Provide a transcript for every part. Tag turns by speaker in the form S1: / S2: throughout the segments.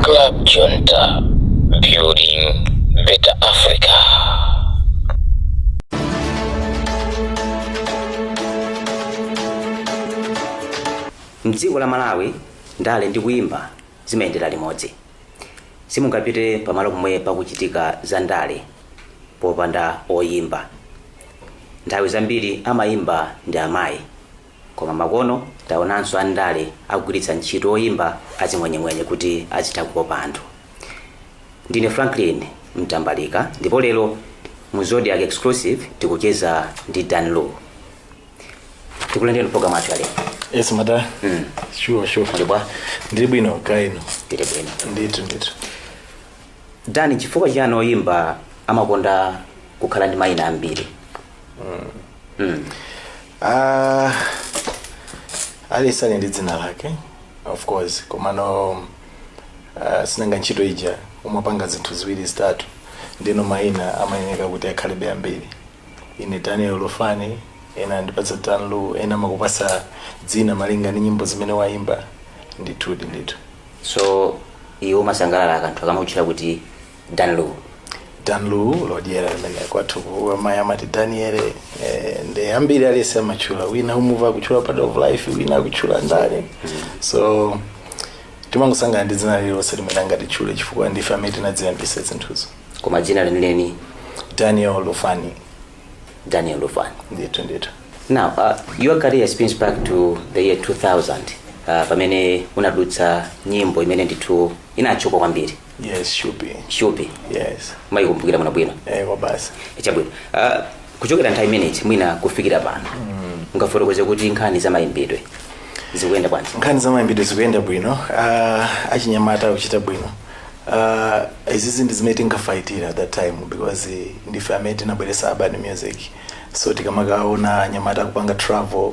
S1: Club Junta, building better Africa.
S2: Mdziko la Malawi, ndale ndi kuyimba zimayendera limodzi. Simungapite pamalo pomwe pakuchitika za ndale popanda oyimba. Nthawi zambiri amayimba ndi amayi, koma makono taonanso andale akugwiritsa ntchito oyimba azing'wenyeng'wenye kuti azitha kukopa anthu. Ndine Franklin Mtambalika, ndipo lero mu Zodiak Exclusive tikucheza ndi Dan Lu. Tikulandireni program yathu ya lero.
S3: Yes, madam. Sure.
S2: Muli bwa?
S3: Ndili bwino, kaya inu?
S2: Tili bwino.
S3: Ndithu, ndithu.
S2: Dan, chifukwa chiyani oyimba amakonda kukhala ndi mayina ambiri?
S3: Ah, aliyense ali ndi dzina lake, of course, komano sinanga ntchito ija umapanga zinthu ziwiri, zitatu, ndino mayina amayeneka kuti akhalebe ambiri. Ine Daniel Lufani, ena andipatsa Dan Lu, ena amakupasa dzina malinga ndi nyimbo zimene wayimba. Ndithudi, ndithu.
S2: So iwe umasangalala anthu akamakutchula kuti Dan Lu?
S3: Dan Lu lodyera limene kwathu amayi amati Daniel, ndi ambiri, aliyense amatchula. Wina umuva akutchula Part of Life, wina akutchula ndani, so timangosangana ndi dzina lililonse limene angatitchule, chifukwa ndife amene tinadziyambisa zinthuzo.
S2: Koma dzina lenileni?
S3: Daniel Lufani.
S2: Daniel Lufani.
S3: Ndithu, ndithu.
S2: Now, your career spins back to the year 2000, pamene unatulutsa nyimbo imene ndithu inatchuka kwambiri.
S3: Yes, Shupi.
S2: Shupi.
S3: Yes.
S2: Mayikumbukira bwino bwino?
S3: Eh, kwa basi.
S2: Chabwino. Kuchokera nthawi imeneyi mwina kufikira pano, ungafotokoze kuti nkhani za mayimbidwe zikuyenda bwanji?
S3: Nkhani za mayimbidwe zikuyenda bwino. Achinyamata akuchita bwino. Izizi ndi zimene tinkafaitira at that time, because ndife amene tinabweretsa urban music. So tikamakaona anyamata akupanga travel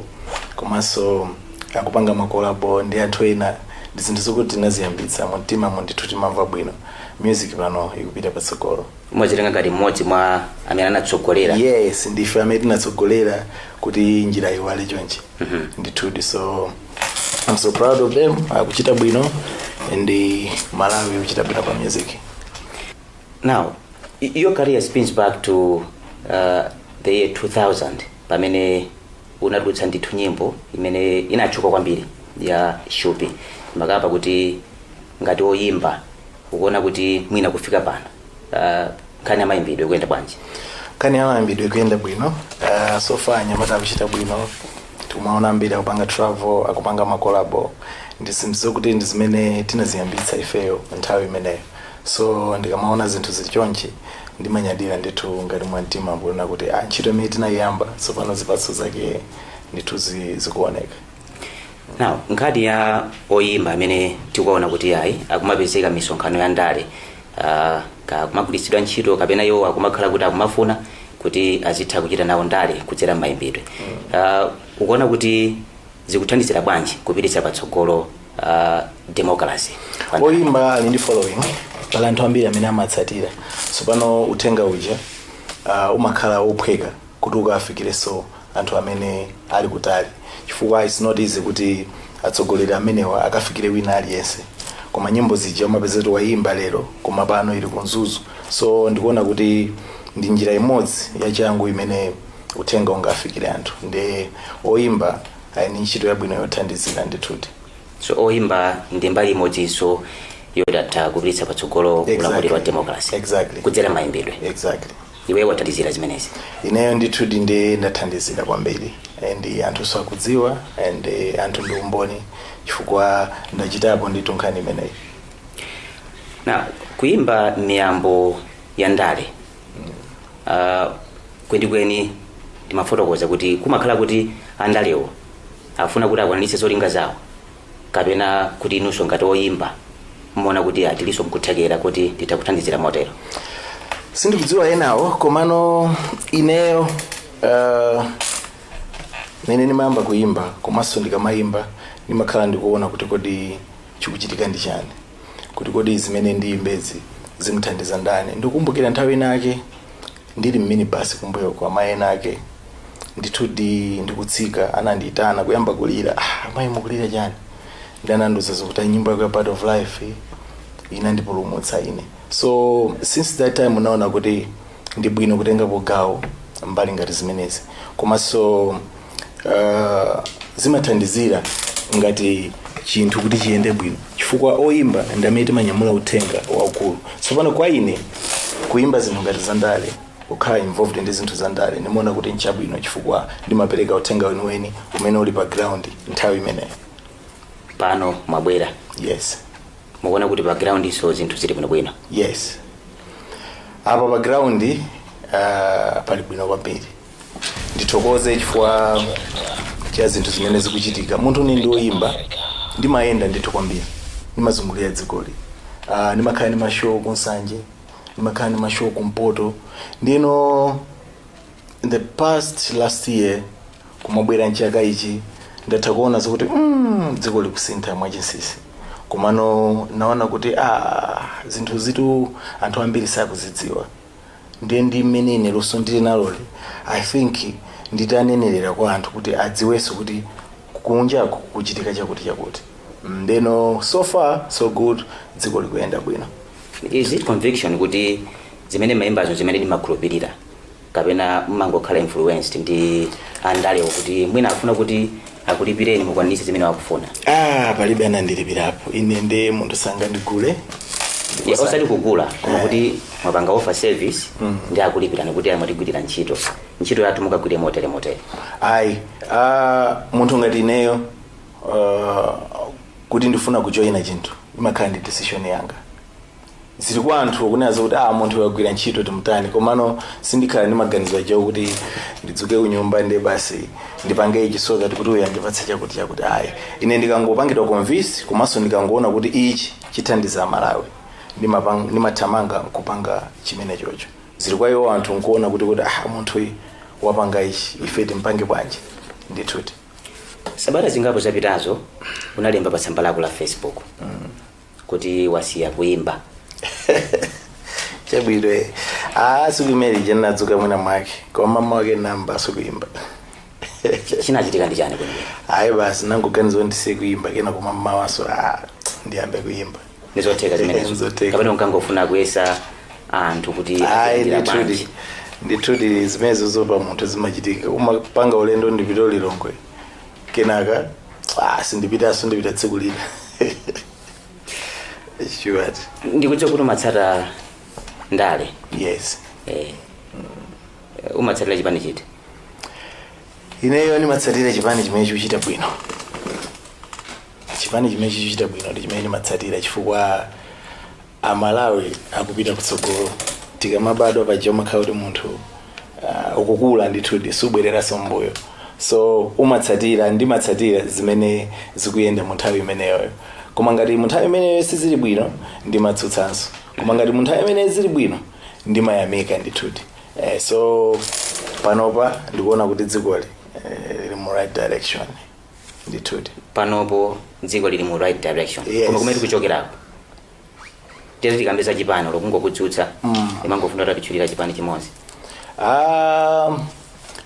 S3: komanso akupanga ma collabo ndi anthu ena, ndi zinthu zokuti tinaziyambitsa mumtima mu. Ndithu timamva bwino, music pano ikupita patsogolo.
S2: Umadzitenga ngati mmodzi mwa amene anatsogolera?
S3: Yes, ndife amene tinatsogolera kuti njira iwale chonchi. Ndithudi, so I'm so proud of them, akuchita bwino, and Malawi ikuchita bwino pa music.
S2: Now, your career spins back to the year 2000, pamene unatulutsa ndithu nyimbo imene inatchuka kwambiri ya Shupi. Makamba kuti ngati oyimba, ukuona kuti mwina kufika pano, nkhani ya mayimbidwe ikuyenda bwanji?
S3: Nkhani ya mayimbidwe ikuyenda bwino. So far anyamata akuchita bwino, tikumaona ambiri akupanga travel, akupanga ma collabo, ndi zinthu zokuti ndi zimene tinaziyambitsa ifeyo nthawi imeneyo. So ndikamaona zinthu zili chonchi, ndimanyadira ndithu ngati mwamtima kuona kuti ntchito imene tinayiyamba, tsopano zipatso zake ndithu zikuoneka.
S2: Now, nkhani ya oyimba amene tikuona kuti ayi, akumapezeka misonkhano ya ndale, akumagwiritsidwa ntchito kapena iwo akumakhala kuti akumafuna kuti azitha kuchita nawo ndale kudzera m'mayimbidwe, ukuona kuti zikuthandizira bwanji kupititsa patsogolo democracy?
S3: Oyimba ali ndi following, pali anthu ambiri amene amatsatira. So pano uthenga uja umakhala wophweka kuti ukafikirenso anthu amene ali kutali, chifukwa it's not easy kuti atsogoleri amenewa akafikire wina aliyense. Koma nyimbo zija umapeza kuti wayimba lero, koma pano ili ku Mzuzu. So ndikuona kuti ndi njira imodzi yachangu imene uthenga ungafikire anthu, ndi oyimba ali ndi ntchito yabwino yothandizira ndithuti.
S2: So oyimba ndi mbali imodzinso yodatha kupititsa patsogolo ulamuliro wa democracy?
S3: Exactly.
S2: Kudzera mayimbidwe?
S3: Exactly.
S2: Iweyo wathandizira zimenezi?
S3: Ineyo ndithudi ndi ndathandizira kwambiri, and anthu sakudziwa, and anthu ndi umboni chifukwa ndachitapo ndithu nkhani imeneyi.
S2: Na kuimba miyambo ya ndale, kwenikweni timafotokoza kuti kumakhala kuti andalewo afuna kuti akwaniritse zolinga zawo, kapena kuti inunso ngati oyimba muona kuti atilinso mkuthekera kuti titha kuthandizira motero?
S3: Sindikudziwa enawo, komano ineyo mene ndimayamba kuimba komanso ndikamayimba, ndimakhala ndikuona kuti kodi chikuchitika ndi chani, kuti kodi zimene ndiyimbezi zimuthandiza ndani. Ndikukumbukira nthawi inake ndili mminibasi kumbuyo kwa amayi ena ake, ndithudi ndikutsika, anandiyitana, kuyamba kulira. "Ah, amayi, mukulira chani?" Ndi anandiuza zokuti nyimbo yako ya Part of Life Inandipulumutsa ine. So since that time unaona kuti ndi bwino kutengapo gawo mbali ngati zimenezi, komanso zimathandizira ngati chinthu kuti chiyende bwino, chifukwa oyimba ndi amene timanyamula uthenga waukulu. Tsopano kwa ine, kuimba zinthu ngati zandale, kukhala involved ndi zinthu zandale, ndimaona kuti nchabwino chifukwa ndimapereka uthenga weniweni umene uli pa ground nthawi imeneyo.
S2: Pano mwabwera,
S3: Yes.
S2: mukuona kuti pa ground iso zinthu zili bwinobwino?
S3: Yes, apa pa ground pali bwino kwambiri. Ndithokoze chifukwa cha zinthu zimene zikuchitika. Munthu ine ndi woyimba, ndimayenda ndithu kwambiri, ndimazungulira dzikoli, ndimakhala ndi mashow kuNsanje, ndimakhala ndi mashow kumpoto. Ndino in the past last year, kumabwera mchaka ichi, ndatha kuona zokuti dziko likusintha mwachinsinsi. Komano naona kuti zinthu zitu anthu ambiri sakuzidziwa. Ndiye ndi mmene ine luso ndili naloli, I think nditanenerera kwa anthu kuti adziwenso kuti kunjaku kuchitika chakuti chakuti. Ndeno so far so good, dziko likuyenda bwino.
S2: Is it conviction kuti zimene mayimbazo zimene ndimakhulupirira, kapena mmangokhala influenced ndi andalewo kuti mwina afuna kuti akulipireni mukwanitse zimene wakufuna?
S3: Ah, palibe anandilipirapo ine. Nde munthu sangandigule.
S2: Yeah, osati kugula, koma kuti mwapanga offer service ndi akulipirani kuti ayi, mwatigwirira ntchito, ntchito yathu mukagwire motere motere.
S3: Ayi, munthu ngati ineyo, kuti ndifuna kujoyina chinthu, imakhala ndi decision yanga. Zili kwa anthu kunena zokuti munthu wagwira ntchito, timutani. Komano sindikhala ndi maganizo ajawo kuti ndidzuke kunyumba ndiye basi ndipange ichi so that kuti uyu andipatse chakuti chakuti. Ayi, ine ndikangopangidwa convince, komanso ndikangoona kuti ichi chithandiza Malawi, ndimathamanga nkupanga chimene chocho. Zili kwa iwo anthu nkuona kuti munthu uyu wapanga ichi, ife timpange bwanji? Ndithuti.
S2: Sabata zingapo zapitazo unalemba pa tsamba lako la Facebook kuti wasiya kuimba.
S3: Chabwino. Siku imene ija ndinadzuka mwina mwake, koma mama wake namba sikuimba.
S2: Chinachitika ndi chani kwenikweni?
S3: Ayi, basi, nangoganiza kuti ndisiye kuimba, kena koma mmawaso ndiyambe kuimba.
S2: Ndizotheka zimenezo?
S3: Ndizotheka.
S2: Kapena unkangofuna kuyesa anthu kuti
S3: Ayi.
S2: akulandira
S3: Ndithudi.
S2: bwanji?
S3: Ndithudi, zimenezo zopa munthu zimachitika. Umapanga ulendo, ndipita Lilongwe, kenaka sindipitanso, ndipita tsiku lina. Sure.
S2: Ndikudziwa kuti umatsata ndale.
S3: Yes.
S2: Umatsatira chipani chiti?
S3: Ineyo ndimatsatira chipani chimene chikuchita bwino. Chipani chimene chikuchita bwino ndi chimene ndimatsatira, chifukwa Amalawi akupita kutsogolo. Tikamabadwa paja umakhala kuti munthu ukukula ndithudi, subwereranso mbuyo. So umatsatira, ndimatsatira zimene zikuyenda mu nthawi imeneyoyo. Koma ngati mu nthawi imeneyo sizili bwino, ndimatsutsanso. Koma ngati mu nthawi imeneyo zili bwino, ndimayamika ndithudi. So panopa ndikuona kuti dzikoli lili mu right direction ndithudi.
S2: Panopo dziko lili mu right direction?
S3: Yes.
S2: Koma kumene tikuchokerako, tete tikambe za chipani lokungokutsutsa, imangofuna tatitchulira chipani chimodzi.
S3: Ah,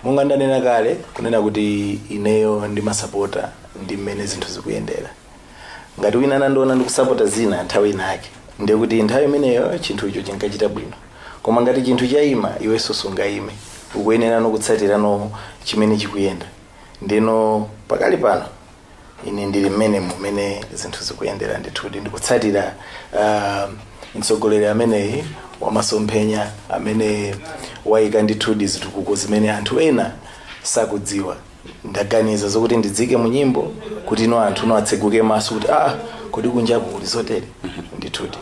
S3: monga ndanena kale kunena kuti ineyo ndimasapota ndi mmene zinthu zikuyendera. Ngati wina anandiona ndikusapota zina nthawi inake, ndiye kuti nthawi imeneyo chinthucho chinkachita bwino. Koma ngati chinthu chayima, iwenso sungayime, ukuyenera nokutsatira no chimene chikuyenda. Ndino pakali pano ine ndili mmene mumene zinthu zikuyendera ndithudi, ndikutsatira mtsogoleri ameneyi wamasomphenya, amene wayika ndithudi zitukuko zimene anthu ena sakudziwa. Ndaganiza zokuti ndidzike mu nyimbo kuti ino anthu no atseguke maso kuti kodi kunjaku kuli zotere ndithudi.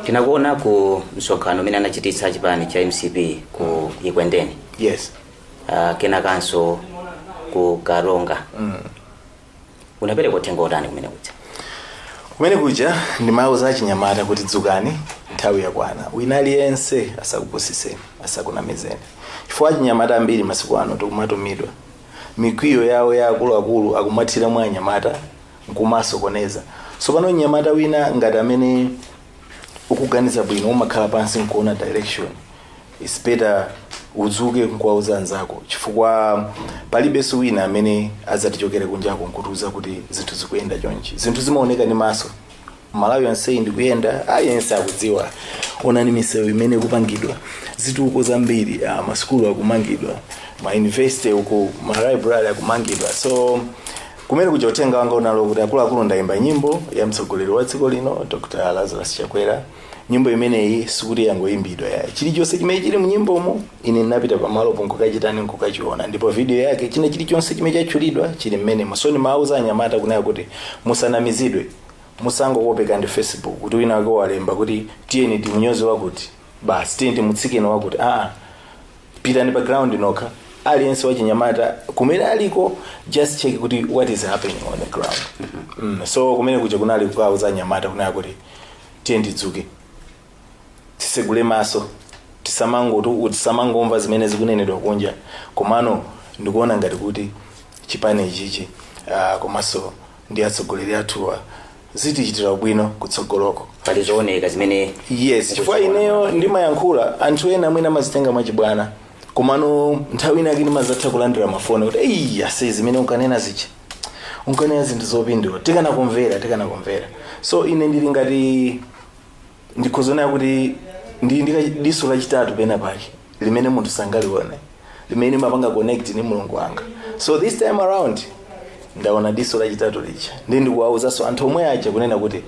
S2: Tinakuona ku msonkhano umene anachititsa chipani cha MCP ku Ikwendeni.
S3: Yes.
S2: Kenakanso ku Karonga. Unapereka uthenga otani kumene kuja?
S3: Kumene kuja ndimauza achinyamata kuti dzukani, nthawi yakwana. Wina aliyense asakupusiseni, asakunamizeni, chifukwa achinyamata ambiri masiku ano tikumatumidwa. Mikwiyo yawo ya akuluakulu akumathira mwa anyamata nkumasokoneza. So pano mnyamata wina ngati amene ukuganiza bwino, umakhala pansi nkuona direction, it's better udzuke nkuwauza anzako, chifukwa palibenso wina amene adzatichokere kunjako nkutiuza kuti zinthu zikuyenda chonchi. Zinthu zimaoneka ndi maso. Malawi yonseyi ndikuyenda, aliyense akudziwa. Onani misewu imene ikupangidwa, zitukuko zambiri, masukulu akumangidwa, ma university uku, ma library akumangidwa. So kumene kuja uthenga wanga unalo kuti, akuluakulu, ndayimba nyimbo ya mtsogoleri wa dziko lino, Dr Lazarus Chakwera. Nyimbo imeneyi sikuti yangoyimbidwa yayi. Chilichonse chimene chili mu nyimbomo, ine ndinapita pamalopo nkukachitani, nkukachiona, ndipo video yake, china chilichonse chimene chatchulidwa chili mmenemo. So ndimawuza anyamata kunena kuti musanamizidwe, musangokopeka ndi Facebook kuti wina wake walemba kuti tiyeni timunyoze wakuti, basi, tiyeni timutsikeni wakuti. Aa, pitani pa ground nokha. Aliyense wachinyamata kumene aliko, just check kuti what is happening on the ground. So kumene kuja kunali kukauza anyamata kunena kuti tiye tidzuke, tisegule maso, tisamangomva zimene zikunenedwa kunja. Komano ndikuona ngati kuti chipani ichichi, komanso ndi atsogoleri athuwa, zitichitira bwino kutsogoloko.
S2: Pali zooneka zimene
S3: Yes, chifukwa ineyo ndimayankhula, anthu ena mwina amazitenga mwachibwana, komano nthawi inake ndimazatha kulandira mafoni kuti, "Eyi ase, zimene unkanena zicha, unkanena zinthu zopindula, tikanakumvera, tikanakumvera." So ine ndili ngati ndikhozonera kuti ndi diso lachitatu pena pake limene munthu sangalione, limene mapanga connect ni Mulungu wanga. So this time around ndaona diso lachitatu lija, ndi ndikuwawuzanso anthu omwe aja kunena kuti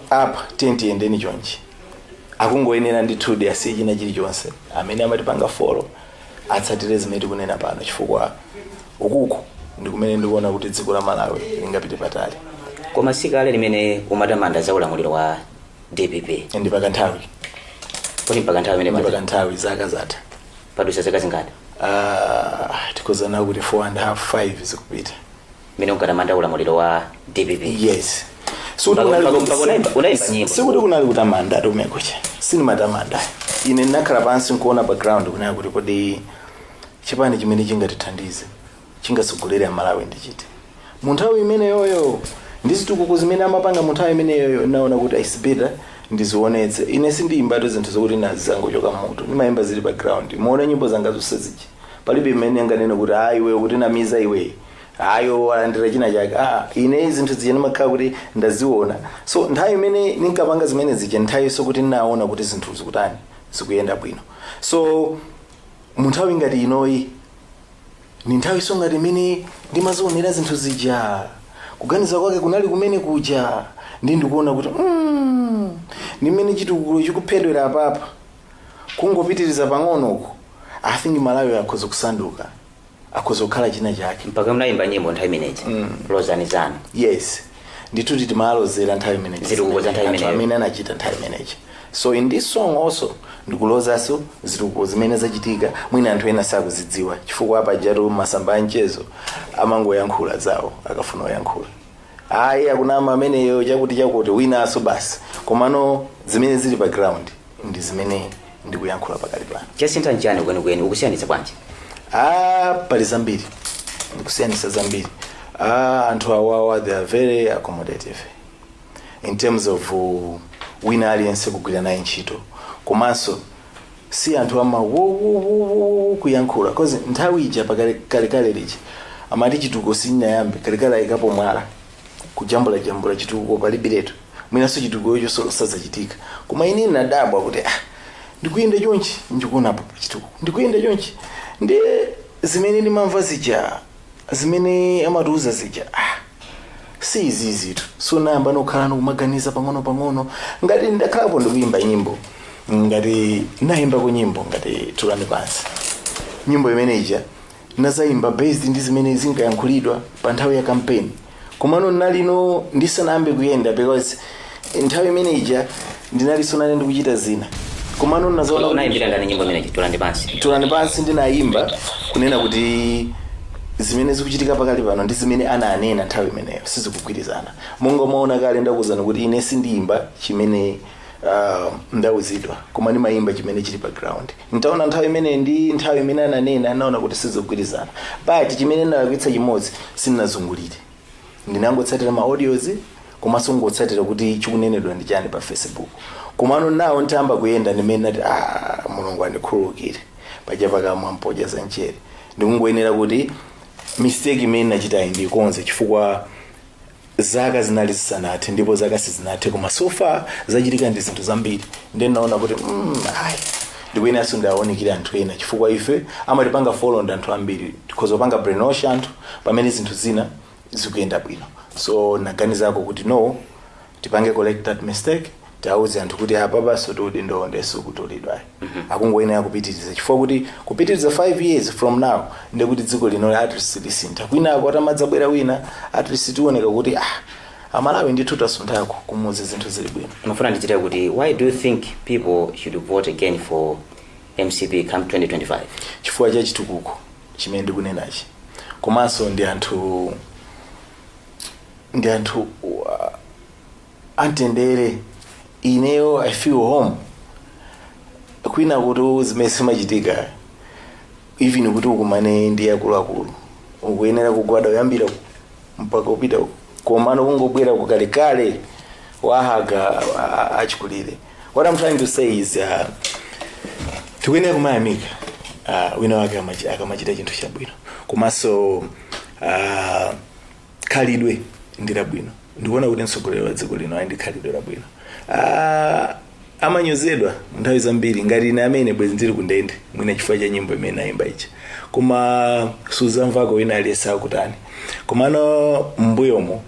S3: apa tiye tiyendeni chonchi. Akungoyenera ndithudi asiye china chilichonse, amene amatipanga follow atsatire zimene tikunena pano, chifukwa ukuku ndi kumene ndikuona kuti dziko la Malawi lingapite patali.
S2: Koma sikale limene umatamanda za ulamuliro wa DPP.
S3: Ndi pakanthawi.
S2: Kuti mpaka nthawi imene
S3: Ndi pakanthawi, zaka zatha.
S2: Padusa zaka zingati?
S3: Tikozana kuti 4 and a half, 5 zikupita.
S2: Imene unkatamanda ulamuliro wa DPP?
S3: Yes.
S2: Mpaka unaimba nyimbo.
S3: Sikuti kunali kutamanda tumekucha, sinimatamanda. Ine ndinakhala pansi nkuona background kunena kuti kodi chipani chimene chingatithandize, chingatsogolere Amalawi ndichite mu nthawi imeneyoyo, ndi zitukuko zimene amapanga mu nthawi imeneyoyo, naona kuti it's better ndizionetse. Ine sindiyimbatu zinthu zokuti nazangochoka mutu, ndimayimba zili background. Muone nyimbo zanga zonse zija, palibe imene anganene kuti ayi, iwe kuti namiza iwe, ayo walandira china chake. Ah, ine zinthu zija ndimakhala kuti ndaziona. So nthawi imene ninkapanga zimene zija, nthawi so kuti ndinaona kuti zinthu zikutani, zikuyenda bwino. So mu nthawi ngati inoyi ni nthawi so ngati imene ndimazionera zinthu zija, kuganiza kwake kunali kumene kuja, ndi ndikuona kuti ndi mmene chitukuko chikuphedwera apapa, kungopitiriza pang'onoku, I think Malawi akhoza kusanduka, akhoza kukhala china chake.
S2: Mpaka mnayimba nyimbo nthawi imeneji, lozani zanu.
S3: Yes, ndithu timalozera nthawi imeneji.
S2: Zitukuko za nthawi
S3: Anthu
S2: imeneyo.
S3: amene anachita nthawi imeneji. So in this song also ndikulozanso zitukuko zimene zachitika, mwina anthu ena sakuzidziwa, chifukwa apa jatu masamba a mchezo amangoyankhula zawo akafuna kuyankhula, ayi, akunama ameneyo, chakuti chakuti, winanso basi. Komano zimene zili pa ground ndi zimene ndikuyankhula pakali pano.
S2: Chasintha nchani kwenikweni? Ukusiyanitsa bwanji?
S3: Ah, pali zambiri, ndikusiyanitsa zambiri. Ah, anthu awawa, they are very accommodative in terms of wina aliyense kugwira naye ntchito, komanso si anthu ama wo kuyankhula, cause nthawi ija pakalekale lija amati chitukuko sinyayambe kalekale, ayikapo mwala kujambulajambula chitukuko palibiretu, mwinanso chitukuko icho sazachitika. Koma ine nadabwa kuti ah, ndikuyenda chonchi ndikuonapo chitukuko, ndikuyenda chonchi ndi zimene ndimamva zija, zimene amatiuza zija, ah, si izizitu. So nayamba nokhala nokumaganiza pang'ono pang'ono. Ngati ndakhalapo ndikuyimba nyimbo, ngati nayimbako nyimbo ngati "Tulani Pansi", nyimbo imene ija nazayimba based ndi zimene zinkayankhulidwa pa nthawi ya campaign. Komano nalino ndisanayambe kuyenda, because nthawi imene ija ndinalinso nane ndikuchita zina. Komano nazaona kuti
S2: Unayimbira ndani nyimbo imeneji, "Tulani Pansi"?
S3: "Tulani Pansi" ndinayimba kunena kuti zimene zikuchitika pakali pano ndi zimene ananena nthawi imeneyo sizikugwirizana. Monga mwaona kale, ndakuwuzani kuti ine sindiyimba chimene ndauzidwa, koma ndimayimba chimene chili pa ground. Ntaona nthawi imene ndi nthawi imene ananena, anaona kuti sizikugwirizana. But chimene ndalakwitsa chimodzi, sindinazungulire, ndinangotsatira ma audios, komanso ngotsatira kuti chikunenedwa ndi chani pa Facebook. Komano nawo ntayamba kuyenda, ndimene nati, "Ah, Mulungu andikhululukire, paja pakamwa mpodya za mchere." Ndikungoyenera kuti mistake imene nachitayi ndikonze, chifukwa Zaka zinali zisanathe ndipo zaka sizinathe, koma so far zachitika ndi zinthu zambiri. Ndiye naona kuti ayi, ndikuyeneranso ndawaonikire anthu ena, chifukwa ife amatipanga follow ndi anthu ambiri. Tikhoza kupanga brainwash anthu pamene zinthu zina zikuyenda bwino. So naganizako kuti no, tipange correct that mistake, tiauze anthu kuti apa baso tiudindo ndeso kutulidwa, akungoyenera kupitiriza, chifukwa kuti kupitiriza 5 years from now ndekuti dziko lino at least lisintha. Kwinako atamadzabwera wina, at least tioneka kuti ah, Amalawi ndithu tasunthako, kumuzi zinthu zili bwino.
S2: Mafuna ndichite kuti why do you think people should vote again for MCP come 2025?
S3: Chifukwa cha chitukuko chimene ndikunenachi, komanso ndi anthu amtendere. Ineyo I feel home. Kwina kuti zimene zimachitika, even kuti ukumane ndi akuluakulu, ukuyenera kugwada kuyambira mpaka upita uku. Komano kungobwera kukalekale wahaga achikulire. What I'm trying to say is tikuyenera kumayamika wina wake akamachita chinthu chabwino, komanso khalidwe ndi labwino. Ndikuona kuti mtsogoleri wa dziko lino ali ndi khalidwe labwino. Amanyozedwa nthawi zambiri. Ngati ine amene bwezi ndili kundende mwina chifukwa cha nyimbo imene ayimba icha, koma suzamvako wina aliyense akutani. Komano mbuyomo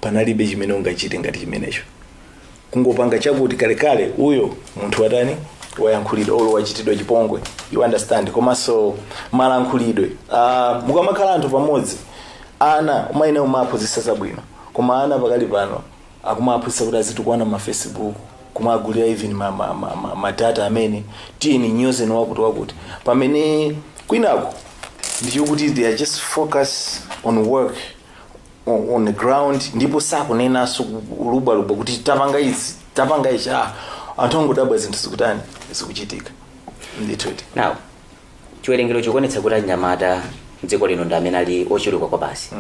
S3: panalibe chimene ungachite ngati chimenecho, kungopanga chakuti kalekale uyo munthu watani, wayankhulidwa olo wachitidwa chipongwe, you understand? Komanso malankhulidwe, mukamakhala anthu pamodzi, ana umaine umaphunzitsa zabwino, koma ana pakali pano akumaphunzitsa kuti azitukwana ma Facebook, kumagulira even ma data amene tiyeni nyozeni wakuti wakuti, pamene kwinako ndichokuti they are just focus on work on the ground, ndipo sakunenanso lubalubwa kuti tapanga izi, tapanga ichi. Ah, anthu angodabwa zinthu zikutani, zikuchitika ndithudi.
S2: Now, chiwerengero chikuonetsa kuti anyamata mdziko lino ndi amene ali ochuluka kwa basi,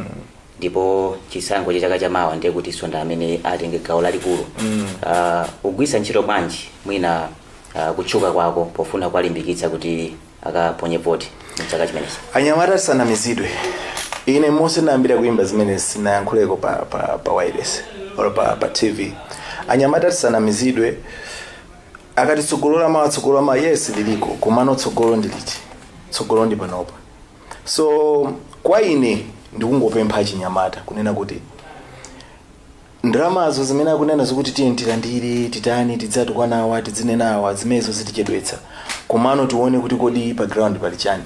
S2: ndipo chisankho cha chaka chamawa ndiye kutinso ndi amene atenge gawo lalikulu. Ugwisa ntchito bwanji mwina kutchuka kwako pofuna kuwalimbikitsa kuti akaponye voti mchaka chimenechi?
S3: Anyamata tisanamizidwe. Ine monse ndayambira kuimba zimene sinayankhuleko pa wireless or pa TV. Anyamata tisanamizidwe. Akati tsogolo lamawa, tsogolo lamawa, yes, liliko, komano tsogolo ndiliti? Tsogolo ndi panopa. So kwa ine ndikungopempha achinyamata kunena kuti ndalamazo zimene akunena zokuti tiye tilandire, titani, tidzatukwana, tidzinenawa, zimenezo zitichedwetsa. Komano tione kuti kodi pa ground pali chani.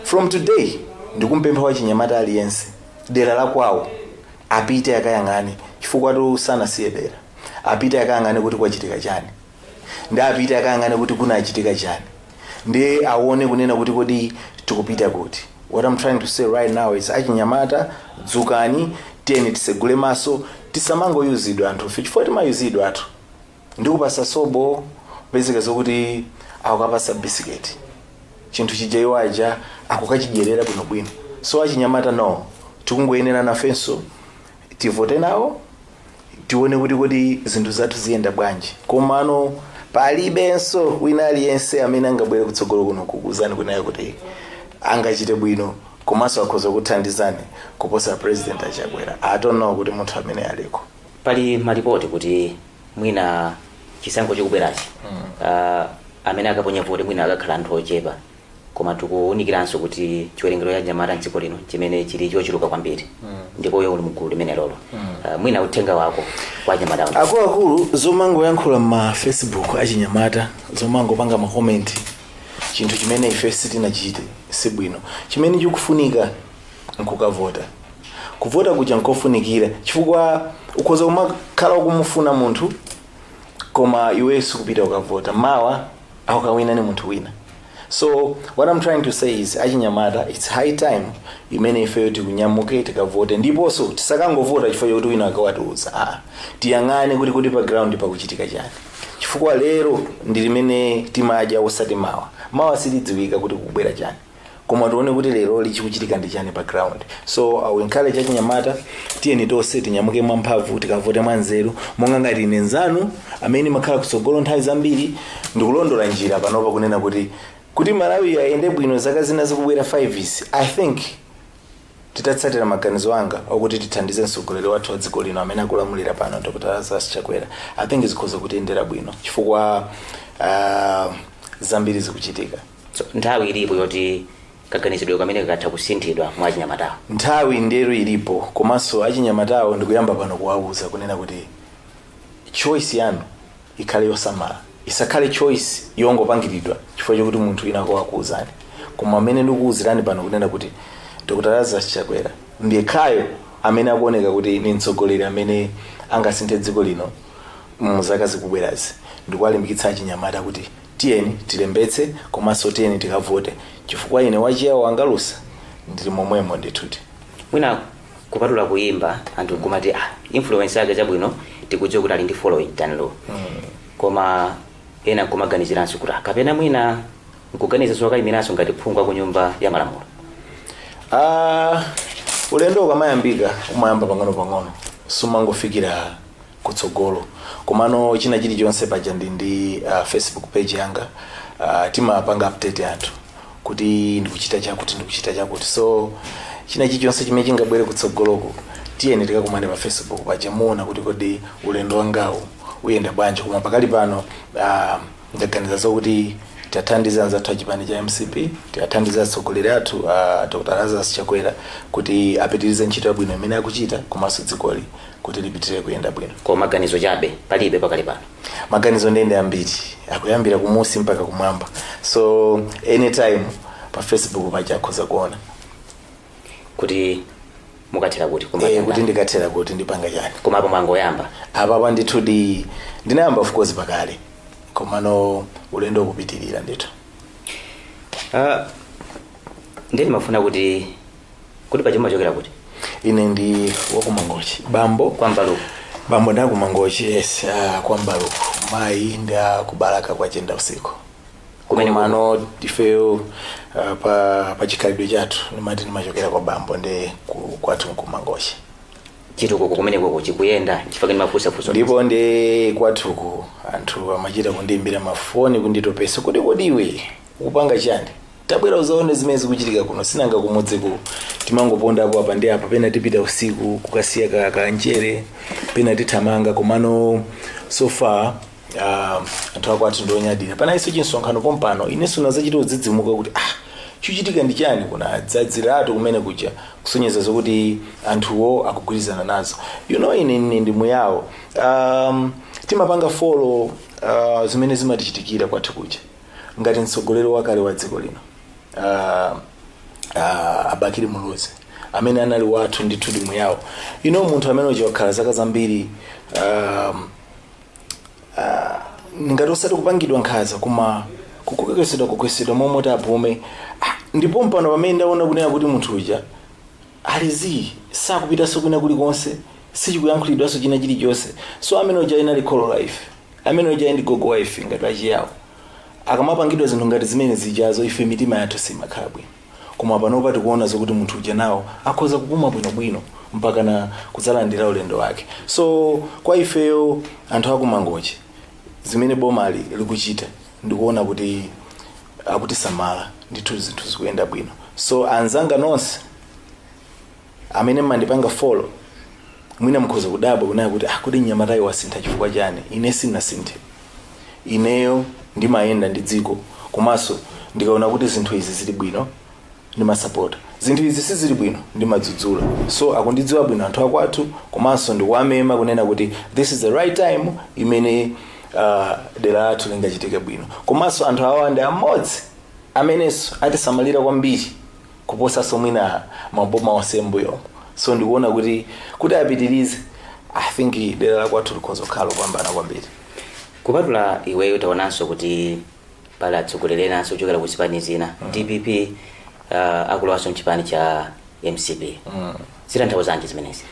S3: From today ndikumpempha wachinyamata aliyense dera la kwawo apite akayang'ane, chifukwa tu sanasiye dera. Apite akayang'ane kuti kwachitika chani, ndi apite akayang'ane kuti kunachitika chani, ndi aone kunena kuti kodi tikupita kuti. What I'm trying to say right now is achinyamata, dzukani, tiyeni tisegule maso, tisamangoyuzidwa anthufe, chifukwa timayuzidwa athu. Ndikupasa sobo, pezeka zokuti akukapasa bisiketi, chinthu chija iwaja akukachidyerera bwinobwino. So achinyamata, no, tikungoyenera nafenso tivote nawo, tione kuti kodi zinthu zathu ziyenda bwanji. Komano palibenso wina aliyense amene angabwere kutsogolo kuno kukuuzani kunayo kuti angachite bwino komanso akhoza kuthandizani kuposa President Achakwera. I don't know kuti munthu amene aliko.
S2: Pali malipoti kuti mwina chisankho chikubwerachi amene akaponya voti mwina akakhala anthu ochepa, koma tikuwunikiranso kuti chiwerengero cha anyamata mdziko lino chimene chili chochuluka kwambiri, ndipo iwe uli mgulu limene lolo. Mwina uthenga wako kwa anyamata onse?
S3: Akuluakulu, zomangoyankhula ma Facebook achinyamata, zomangopanga ma comment chinthu chimene ife sitinachite, sibwino. Chimene chikufunika nkukavota. Kuvota kuja nkofunikira, chifukwa ukhoza kumakhala ukumufuna munthu, koma iwe sikupita ukavota, mawa akukawina ni munthu wina. So what I'm trying to say is achinyamata, it's high time imene ifeyo tikunyamuke tikavote, ndiponso tisakangovota chifukwa chokuti wina akawatiuza. Ah, tiyang'ane kuti pa ground pakuchitika chani, chifukwa lero ndi limene timadya, osati mawa. Mawa silidziwika kuti kubwera chani, koma tione kuti lero lichikuchitika ndi chani pa ground. So I will encourage achinyamata, tiyeni tonse tinyamuke mwamphamvu, tikavote mwanzeru. Monga ngati ine nzanu amene makhala kutsogolo nthawi zambiri, ndikulondola njira panopa kunena kuti Malawi ayende bwino zaka zina zikubwera 5 izi, I think Titatsatira maganizo anga okuti tithandize mtsogoleri wathu wa dziko lino amene akulamulira pano, Dr Lazarus Chakwera, I think zikhoza kutiyendera bwino chifukwa zambiri zikuchitika.
S2: So nthawi ilipo yoti kaganizidwe kamene kakatha kusinthidwa mwa achinyamatawo?
S3: Nthawi ndero ilipo, komanso achinyamatawo ndikuyamba pano kuwauza kunena kuti choice yanu ikhale yosamala, isakhale choice yongopangiridwa chifukwa chokuti munthu wina wakuwuzani. Koma amene ndikuwuzirani pano kunena kuti Dr Lazarus Chakwera ndiyekhayo amene akuoneka kuti ni mtsogoleri amene angasinthe dziko lino muzaka zikubwerazi. Ndikuwalimbikitsa achinyamata kuti tiyeni tilembetse, komanso tiyeni tikavote, chifukwa ine wachiyawo angalusa ndili momwemo ndithuti.
S2: Mwina kupatula kuyimba, anthu kumati, ah, influence yake chabwino, tikudziwa kuti ali ndi following Dan Lu, koma ena nkumaganiziranso kuti, ah, kapena mwina nkuganiza zokayimiranso ngati phungu ku Nyumba ya Malamulo?
S3: Ah, ulendo ukamayambika umayamba pang'ono pang'ono, sumangofikira kutsogolo. Komano china chilichonse paja ndi Facebook page yanga, timapanga update anthu kuti ndikuchita chakuti, ndikuchita chakuti. So china chilichonse chimene chingabwere kutsogoloko, tiyeni tikakumane pa Facebook paja, muona kuti kodi ulendo wangawu uyenda bwanji. Koma pakali pano ndaganiza zokuti tiyathandize anzathu a chipani cha MCP, tiyathandize atsogoleri athu, Dr Lazarus Chakwera, kuti apitirize ntchito yabwino imene akuchita, komanso dzikoli kuti lipitirire kuyenda bwino.
S2: Koma maganizo chabe, palibe pakali pano?
S3: Maganizo ndende ambiri, akuyambira kumusi mpaka kumwamba. So anytime pa Facebook paja akhoza kuona
S2: kuti mukathera kuti?
S3: Kuti ndikathera kuti, ndipanga chani.
S2: Koma apo mwangoyamba?
S3: Apapa ndithu ndinayamba, of course, pakale, komano ulendo ukupitirira ndithu.
S2: Ndiye ndimafuna kuti paja mumachokera kuti?
S3: Ine ndi wakumangochi, bambo.
S2: Kwa Mbaluku?
S3: Bambo ndi akumangochi, yes, kwa Mbaluku. Mayi ndi akubalaka kwa Chenda Usiku.
S2: Kumene
S3: Komano ifeyo pa chikhalidwe chathu ndimati ndimachokera kwa bambo, ndi kwathu nkumangochi.
S2: Chitukuko kumenekoko chikuyenda? Chifukwa ndimafunsafunsa.
S3: Ndipo ndi kwathuku anthu amachita kundiyimbira mafoni kunditopesa kuti, "Kodi iwe ukupanga chani? Tabwera uzaone zimene zikuchitika kuno." Sinanga kumudziku timangopondapo apa ndi apa, pena tipita usiku kukasiya kanjere, pena tithamanga. Komano so far anthu akwathu ndionyadira. Panaliso chinsonkhano pompano, inenso nazachita kudzidzimuka kuti, ah, chuchitika ndi chani? Kuna dzadziratu kumene kuja, kusonyeza zokuti anthuwo akugwirizana nazo. Ine ndi muyawo, timapanga follow zimene zimatichitikira kwathu kuja. Ngati mtsogoleri wakale wa dziko lino, Abakili Muluzi, amene anali wathu ndithu ndi muyawo, munthu amene uja wakhala zaka zambiri ngati osati kupangidwa nkhanza, koma kukokesedwa kukokesedwa momwe apume. Ah, ndipo mpano pamene ndaona kunena kuti munthu uja alizi sakupitanso kwina kulikonse, sichikuyankhulidwanso china chilichonse. So amene uja inali kholo la ife, amene uja ndi gogo wa ife ngati achiyawo. Akamapangidwa zinthu ngati zimene zijazo, ife mitima yathu simakhala bwino. Koma panopa tikuona zokuti munthu uja nawo akhoza kupuma bwinobwino mpaka na kudzalandira ulendo wake. So kwa ifeyo anthu akumangochi, zimene bomali likuchita, ndikuona kuti akutisamala ndithu, zinthu zikuyenda bwino. So anzanga nonse amene mmandipanga follow, mwina mukhoza kudabwa kunena kuti, ah, kodi mnyamatayi wasintha chifukwa chani? Ine sinasinthe. Ineyo ndimayenda ndi dziko, komanso ndikaona kuti zinthu izi zili bwino ndimasapota, zinthu izi sizili bwino ndimadzudzula. So akundidziwa bwino anthu akwathu, komanso ndikuwamema kunena kuti this is the right time imene dera lathu lingachitike bwino. Komanso anthu awa ndi amodzi amenenso atisamalira kwambiri kuposanso mwina maboma onse mbuyomo. So ndikuona kuti apitirize, I think dera la kwathu likhoza kukhala lopambana kwambiri.
S2: Kupatula iweyo, taonanso kuti pali atsogoleri enanso kuchokera ku zipani zina, DPP, akulowanso mchipani cha MCP. Zitanthauzanji zimenezi?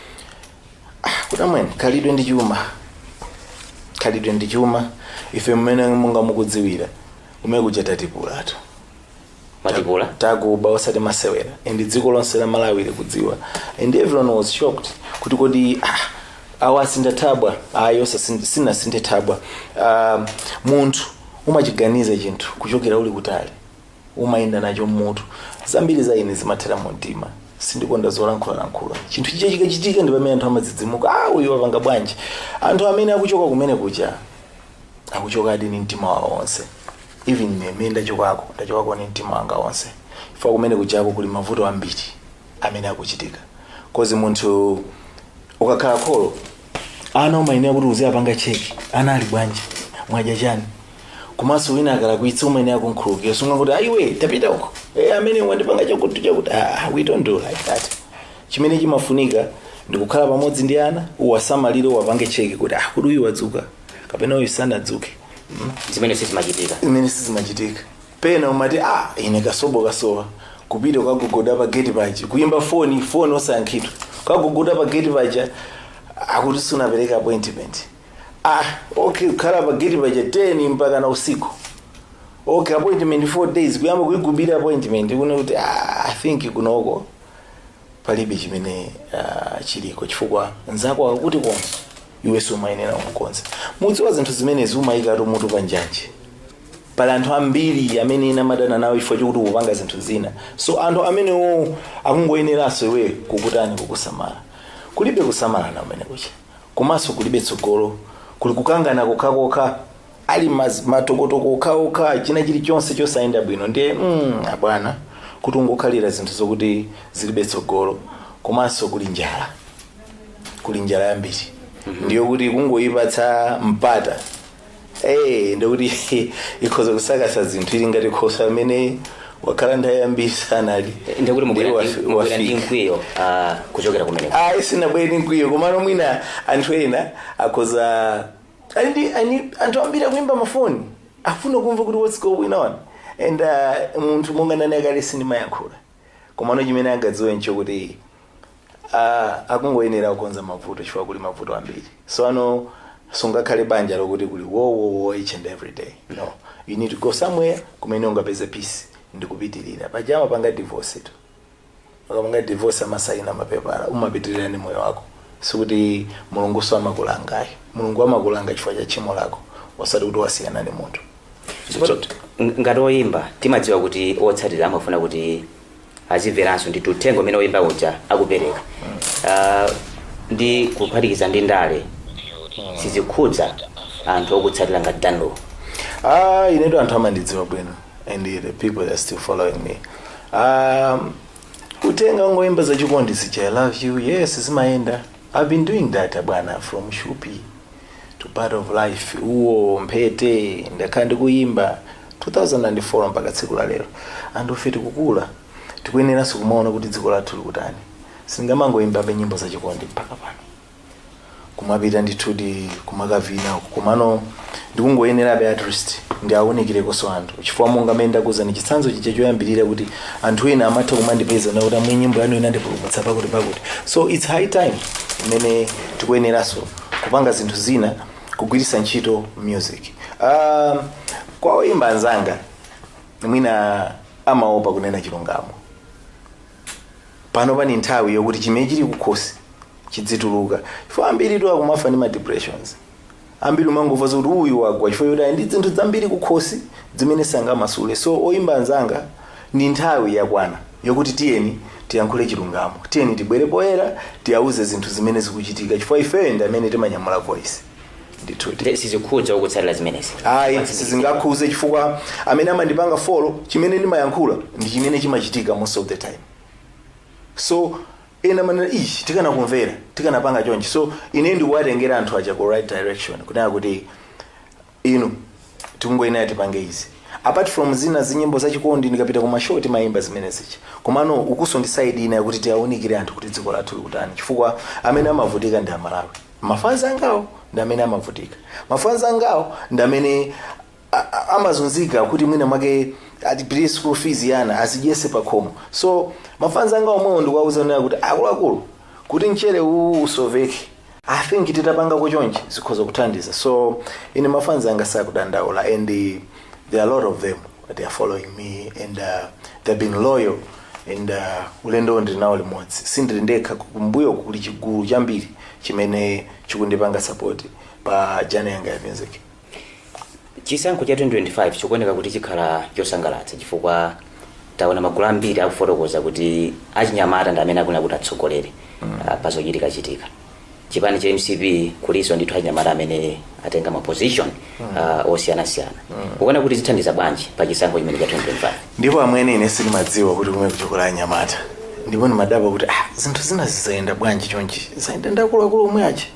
S3: Kuti amwene, khalidwe ndi chuma, khalidwe ndi chuma. Ife mmene munga mukudziwira kumene kuja tatipulatu.
S2: Matipula?
S3: Takuba osati masewera, and dziko lonse la Malawi likudziwa, and everyone was shocked kuti kodi, ah, awa asintha thabwa? Ayi, sinasinthe thabwa. Munthu umachiganiza chinthu kuchokera uli kutali, umayenda nacho mmutu. Zambiri za ine zimathera mu mtima. Sindikonda zolankhulalankhula. Chinthu chicha chikachitika ndi pamene anthu amadzidzimuka: "Ah, uyu wapanga bwanji?" Anthu amene akuchoka kumene kuja akuchokadi ni mtima wawo wonse. Even ine ndachokako, ndachokako ni mtima wanga wonse, chifukwa kumene kujako kuli mavuto ambiri amene akuchitika, 'cause munthu ukakhala kholo, ana umayenera kuti uziyapanga check: ana ali bwanji, mwadya chani? Komanso wina akalakwitsa umayenera kunkhululukira. Sunga kuti, "Ayiwe, tapita uko, amene wandipanga chakuti chakuti." Ah, we don't do like that. Chimene chimafunika ndikukhala pamodzi ndi ana, uwasamalire, uwapange check kuti, ah, kuti uyu wadzuka kapena uyu sanadzuke.
S2: Zimene sizimachitika.
S3: Zimene sizimachitika. Pena umati, "Ah, ine kasobo kasowa," kupita ukagogoda pa gate paja, kuyimba foni, foni osayankhidwa, ukagogoda pa gate paja, akuti sunapereka appointment. Ah, okay, kukhala pa gate paja 10 mpaka na usiku. Okay, appointment 4 days, kuyamba kuigubira appointment kuno kuti, ah, I think kunoko palibe chimene chiliko, chifukwa nzako akuti konse, iwe sumayenera umukonze. Mudziwa zinthu zimenezi umayikatu mutu pa njanje. Pali anthu ambiri amene ena amadana nawo chifukwa chokuti ukupanga zinthu zina. So anthu amenewo akungoyeneranso iwe kukutani, kukusamala. Kulibe kusamalana kumene kucha, komanso kulibe tsogolo, kuli kukangana kokhakokha, ali matokotoko okhaokha, china chilichonse chosayenda bwino. Ndiye abwana, kuti ungokhalira zinthu zokuti zilibe tsogolo. Komanso kuli njala, kuli njala yambiri. Ndiyo kuti kungoyipatsa mpata, ndikuti ikhoza kusakasa zinthu, ili ngati khosa amene wakhala nthawi yambiri sanali.
S2: Ndikuti mubwera
S3: Ndiye
S2: mubwera ndi
S3: wafika.
S2: mkwiyo kuchokera kumeneko?
S3: Ayi, sinabwere ndi mkwiyo, komano mwina anthu ena akhoza ali ndi anthu ambiri akuimba mafoni, afuna kumva kuti what's going on. And munthu monga nane akale sindimayankhula, komano chimene angadziwe nchokuti akungoyenera kukonza mavuto, chifukwa kuli mavuto ambiri. So ano sungakhale banja lokuti kuli wo wo wo each and every day. No, you need to go somewhere kumene ungapeze peace ndikupitirira. Pajama panga divorce tu, ukamanga divorce amasaina mapepala, umapitirira ndi moyo wako. Sikuti Mulungu so amakulangayo. Mulungu amakulanga chifukwa cha tchimo lako, osati kuti wasiyana ndi munthu.
S2: Ngati oyimba, timadziwa kuti otsatira amafuna kuti azimveranso ndi uthenga umene oyimba uja akupereka. Ndi kuphatikiza ndi ndale, sizikhudza anthu okutsatira ngati Dan Lu?
S3: Ah, inetu anthu amandidziwa bwino and the people that are still following me. Utenga ungoimba zachikondi zija, "I love you," yes, zimayenda. I've been doing that, bwana, from Shupi to Part of Life, uwo Mphete. Ndakhala ndikuyimba 2004 mpaka tsiku la lero. Anthu ife tikukula, tikuyeneranso kumaona kuti dziko lathu likutani. Singamangoyimbabe nyimbo zachikondi mpaka pano, kumapita ndithudi kumakavina uku. Komano ndikungoyenerabe at least ndi awunikirekonso anthu, chifukwa monga mmene ndakuwuzani chitsanzo chija choyambirira kuti anthu ena amatha kumandipeza nakuti, "Amwe, nyimbo yanu inandipulumutsa pakuti pakuti." So it's high time imene tikuyeneranso kupanga zinthu zina, kugwiritsa ntchito music. Kwa oyimba anzanga, mwina amaopa kunena chilungamo. Pano pani nthawi yokuti chimene chili kukhosi chidzituluka, chifukwa ambiri tu akumafa ndi ma depressions. Ambiri umangomva zokuti uyu wagwa chifukwa choti ali ndi zinthu zambiri kukhosi zimene sangamasule. So oyimba anzanga, ndi nthawi yakwana yokuti tiyeni tiyankhule chilungamo, tiyeni tibwere poyera, tiyauze zinthu zimene zikuchitika, chifukwa ifeyo ndi amene timanyamula voice ndithudi.
S2: Sizikhudza okutsatira zimenezi?
S3: Ayi, sizingakhuze, chifukwa amene amandipanga follow, chimene ndimayankhula ndi chimene chimachitika most of the time. So ena manena ichi tikanakumvera, tikanapanga chonchi. So ine ndikuwatengera anthu aja ku right direction, kunena kuti inu tikungoyenera tipange izi. Apart from zina zinyimbo zachikondi, ndikapita kuma show timayimba zimene zicha, komano ukuso ndi side ina yakuti tiawunikire anthu kuti dziko lathu likutani, chifukwa amene amavutika ndi Amalawi. Mafans angawo ndi amene amavutika, mafans angawo ndi amene amazunzika kuti mwina mwake atipirire school fees yana, azidyese pakhomo. So mafans anga omwewo ndikuwauza nena kuti, akuluakulu, kuti mchere uwu usoveke, I think titapanga kuchonchi zikhoza kuthandiza. So ine mafans anga sakudandaula, and there are a lot of them, they are following me and they've been loyal, and ulendo ndili nawo limodzi, sindili ndekha. Kumbuyo kuli chigulu chambiri chimene chikundipanga support pa journey yanga ya music.
S2: Chisankho cha 2025 chikuoneka kuti chikhala chosangalatsa, chifukwa Taona magulu ambiri akufotokoza kuti achinyamata ndi amene akuna kuti atsogolere pazochitika chitika. Chipani cha MCP kuliso ndithu achinyamata amene atenga ma position osiyanasiyana. Ukuona kuti zithandiza bwanji pa chisankho chimene cha 2025?
S3: Ndipo amwene, ine sindimadziwa kuti kumwe kuchokola anyamata, ndipo ndimadabwa kuti zinthu zina zizayenda bwanji chonchi, zayenda ndi akuluakulu omwe achi,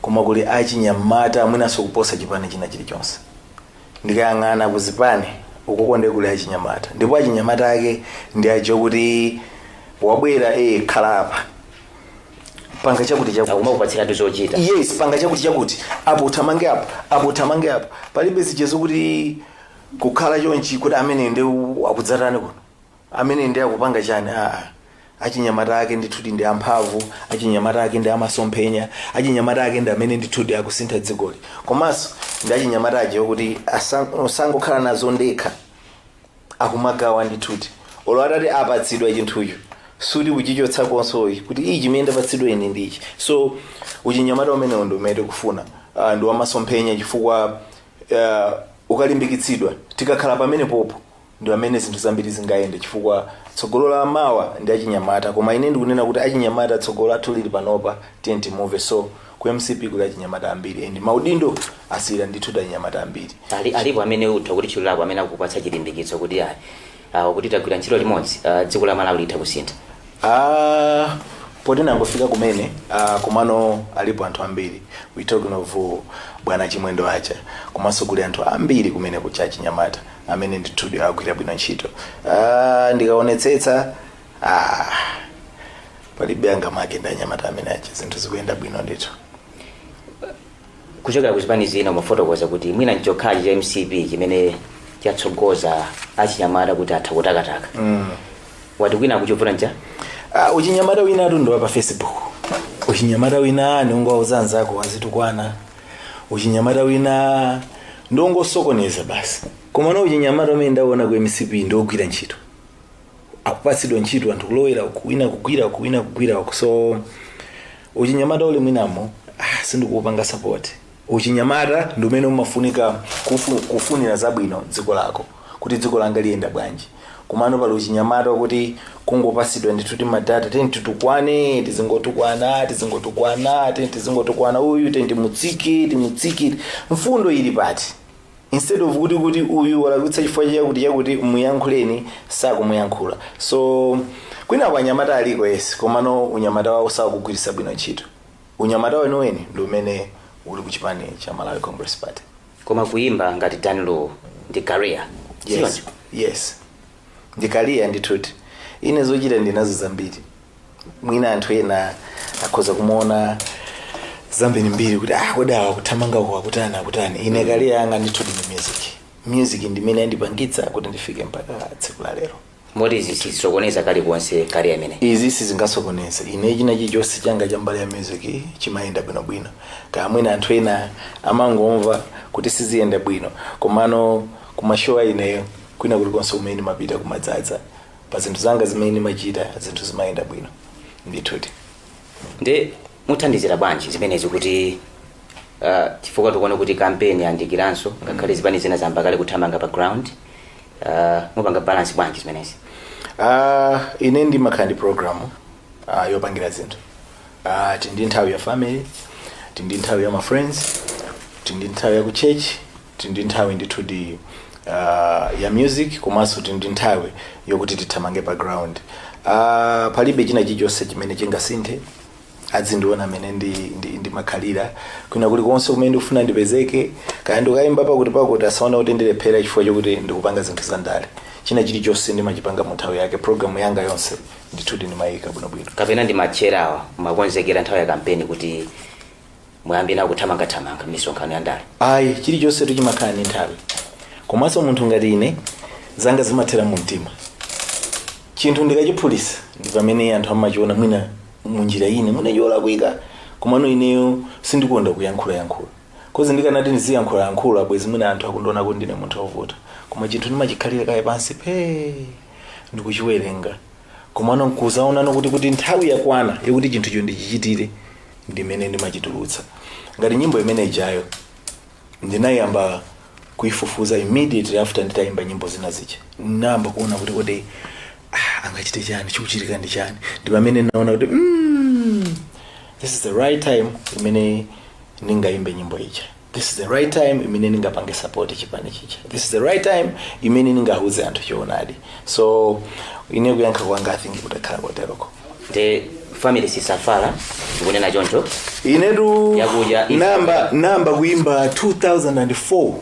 S3: koma kuli achinyamata amwenanso kuposa chipani china chilichonse. Ndikayang'ana kuzipani ukoko ndi kuli achinyamata, ndipo achinyamata ake ndi ajo kuti wabwera, khala apa, panga chakuti chakuti.
S2: Akumakupatsiratu zochita.
S3: Yes, panga chakuti chakuti, apo uthamange apo, apo uthamange apo. Palibe zichezo kuti kukhala chonchi kuti amene ndi akudzatani kuno, amene ndi akupanga chani. Aa, achinyamata ake ndithuti ndi amphamvu, achinyamata ake ndi amasomphenya, achinyamata ake ndi amene ndithuti akusintha dzikoli. Komanso ndi achinyamata aje kuti osangokhala nazo ndekha, akumagawa ndithuti. Olo atati apatsidwa chinthucho, suti kuchichotsa konsoyi kuti ichi chimene ndapatsidwa ine ndichi. So uchinyamata umenewo ndi umene tikufuna, ndi wamasomphenya, chifukwa ukalimbikitsidwa, tikakhala pamene popo, ndi amene zinthu zambiri zingayende, chifukwa tsogolo la mawa ndi achinyamata. Koma ine ndikunena kuti achinyamata, tsogolo lathu lili panopa, tiye timuve. So ku MCP kuli achinyamata ambiri and maudindo asiyira ndithu achinyamata ambiri.
S2: Alipo amene utha kuti tchulirapo amene akupatsa chilimbikitso kuti ayi, kuti tagwira ntchito limodzi, dziko la Malawi litha kusintha?
S3: Ah, poti nangofika kumene, komano alipo anthu ambiri. We talking of bwana Chimwendo aja, komanso kuli anthu ambiri kumene kucha achinyamata amene ndithudi agwira bwino ntchito. Ndikaonetsetsa, palibe angamake ndi anyamata amene aja, zinthu zikuyenda bwino ndithu.
S2: Kuchokera ku zipani zina umafotokoza kuti mwina nchokhachi cha MCP chimene chatsogoza achinyamata kuti atha kutakataka. Wati kwina akuchivuta ncha?
S3: Uchinyamata wina tu ndiwa pa Facebook, uchinyamata wina niungowauza anzako azitukwana, uchinyamata wina ndiongosokoneza basi. Koma no, uchinyamata umene ndaona ku MCP ndiogwira ntchito, akupatsidwa ntchito anthu kulowera uku, wina kugwira uku, wina kugwira uku. So uchinyamata uli mwinamo, sindikuupanga support. Uchinyamata ndi umene umafunika kufunira zabwino dziko lako, kuti dziko langa liyenda bwanji. Kumano pali uchinyamata wakuti kungopasidwa ndithu ti ma data, teni titukwane, tizingotukwana, tizingotukwana, teni tizingotukwana uyu, teni timutsike, timutsike. Mfundo ili pati? Instead of kuti uyu walakwitsa chifukwa chakuti chakuti, muyankhuleni, sakumuyankhula. So kwina kwa anyamata aliko, yes, komano unyamata wawo sakugwiritsa bwino ntchito. Unyamata weniweni ndi umene uli kuchipani cha Malawi Congress Party.
S2: Koma kuimba ngati Dan Lu ndi career?
S3: Yes, yes, ndi career ndithuti. Ine zochita ndinazo zambiri. Mwina anthu ena akhoza kumuona zambirimbiri kuti kodi awa kuthamanga uku akutani, akutani? Ine career yanga ndithuti ndi music. Music ndimene yandipangitsa kuti ndifike mpaka tsiku la lero.
S2: Moti izi sizisokoneza kalikonse career imene?
S3: Izi sizingasokoneze. Ine china chilichonse changa cha mbali ya music chimayenda bwinobwino. Kaya mwina anthu ena amangomva kuti siziyenda bwino, komano kuma show a ineyo, kwina kulikonse kumene ndimapita, kumadzadza pa zinthu zanga zimene ndimachita, zinthu zimayenda bwino ndithuti.
S2: Ndi muthandizira bwanji zimenezi kuti chifukwa tikuona kuti kampeni yandikiranso, ngakhale zipani zina zamba kale kuthamanga pa ground, mupanga balance bwanji zimenezi?
S3: Ine ndimakhala ndi program yopangira zinthu. Tindi nthawi ya family, tindi nthawi ya ma friends, tindi nthawi ya ku church, tindi nthawi ndithudi ya music, komanso tindi nthawi yokuti tithamange pa ground. Palibe china chilichonse chimene chingasinthe. Adzindiona amene ndimakhalira kwina kulikonse kumene ndikufuna ndipezeke, kaya ndikayimba pakuti pakuti, asaone kuti ndilephera chifukwa chokuti ndikupanga zinthu za ndale. China chilichonse ndimachipanga mu nthawi yake. Program yanga yonse ndithudi ndimayika bwinobwino.
S2: Kapena ndi matcherawa makonzekera nthawi ya kampeni kuti muyambe nawo kuthamangathamanga m'misonkhano ya ndale?
S3: Ayi, chilichonse tuchimakhala ndi nthawi. Komanso munthu ngati ine, zanga zimathera mu mtima. Chinthu ndikachiphulisa ndi pamene anthu amachiona mwina munjira ine mwina cholakwika. Komano ineyo sindikonda kuyankhulayankhula, 'cause ndikanati ndiziyankhulayankhula, bwezi mwina anthu akundiona kuti ndine munthu wovuta. Koma chinthu ndimachikhalira kaye pansi phe, ndikuchiwerenga, komano nkuzaonano kuti nthawi yakwana yokuti chinthucho ndichichitire, ndimene ndimachitulutsa. Ngati nyimbo imene ijayo, ndinayamba kuifufuza immediately after nditayimba nyimbo zina zija. Ndinayamba kuona kuti kodi Angachite chani? Chikuchitika ndi chani? Ndi pamene naona kuti this is the right time imene ndingayimbe nyimbo ija, this is the right time imene ndingapange support chipani chicha, this is the right time imene ndingauze anthu choonadi. So ine kuyankha kwanga, I think, kutakhala koteroko.
S2: Nde family sisafala, ndikunena choncho.
S3: Inetu
S2: Yakudya.
S3: Namba kuimba 2004,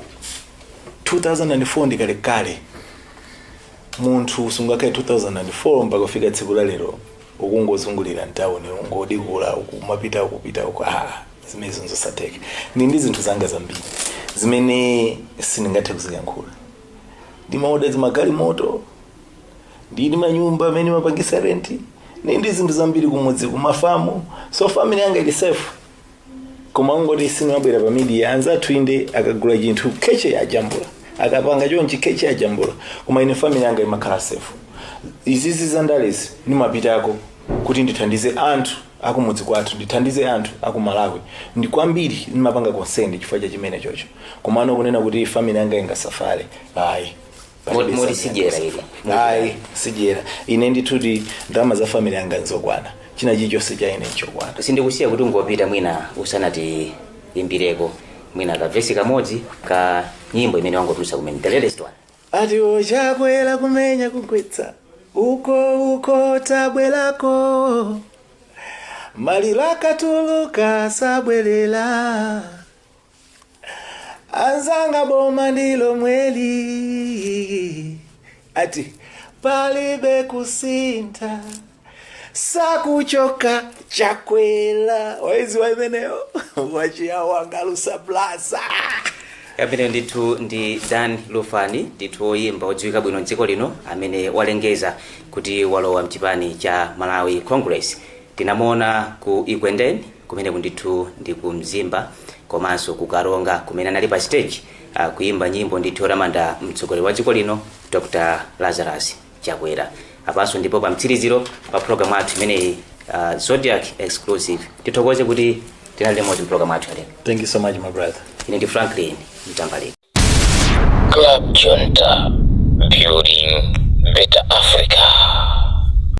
S3: 2004 ndikalekale. Munthu sungakhale 2004 mpaka kufika tsiku la lero ukungozungulira mtawuni, ungodikula, ukumapita, ukupita uku. Ah, zimene zosatheka. Ndi zinthu zanga zambiri zimene sindingathe kuziyankhula. Ndimaoda zimagalimoto, ndili manyumba amene mapangisa rent, ndi zinthu zambiri kumudzi, kumafamu. So family yanga ili safe, koma ungoti sinimabwera pa media. Anzathu inde akagula chinthu keche ajambula, akapanga chonchi keche ajambula, koma ine family yanga imakhala safe. Izizi zandalezi nimapitako kuti ndithandize anthu akumudzi kwathu, ndithandize anthu aku Malawi. Ndi kwambiri ndimapanga concern chifukwa cha chimene chocho. Komano kunena kuti family yanga ingasafale, ayi.
S2: Moti sidyera ili?
S3: Ayi, sidyera. Ine ndithuti ndalama za family yanga nzokwana, china chilichonse cha ine nchokwana.
S2: Sindikusiya kuti ungopita mwina usanati imbireko mwina kavesi kamodzi ka nyimbo imene wangotulutsa kumene, the latest one.
S3: Ati ochakwera kumenya kugwetsa uko uko, tabwerako, maliro akatuluka sabwerera. Anzanga, boma ndilo mweli, ati palibe kusintha, sakuchoka Chakwera. Waizi waimeneyo wachiyawo angalusa plaza.
S2: Amene ndithu ndi Dan Lufani, ndithu woyimba odziwika bwino mdziko lino amene walengeza kuti walowa mchipani cha Malawi Congress. Tinamuona ku Ekwendeni, kumeneku ndithu ndi ku Mzimba, komanso ku Karonga, kumene anali pa stage kuimba nyimbo ndithu yotamanda mtsogoleri wa dziko lino, Dr Lazarus Chakwera. Apanso ndipo pa mtsiriziro pa programu athu imeneyi, Zodiak Exclusive. Tithokoze kuti tinali limodzi mpulogalamu athu yalero.
S3: Thank you so much, my brother.
S2: Ine ndi Franklin Mtambalika.
S1: Club Junta, building better Africa.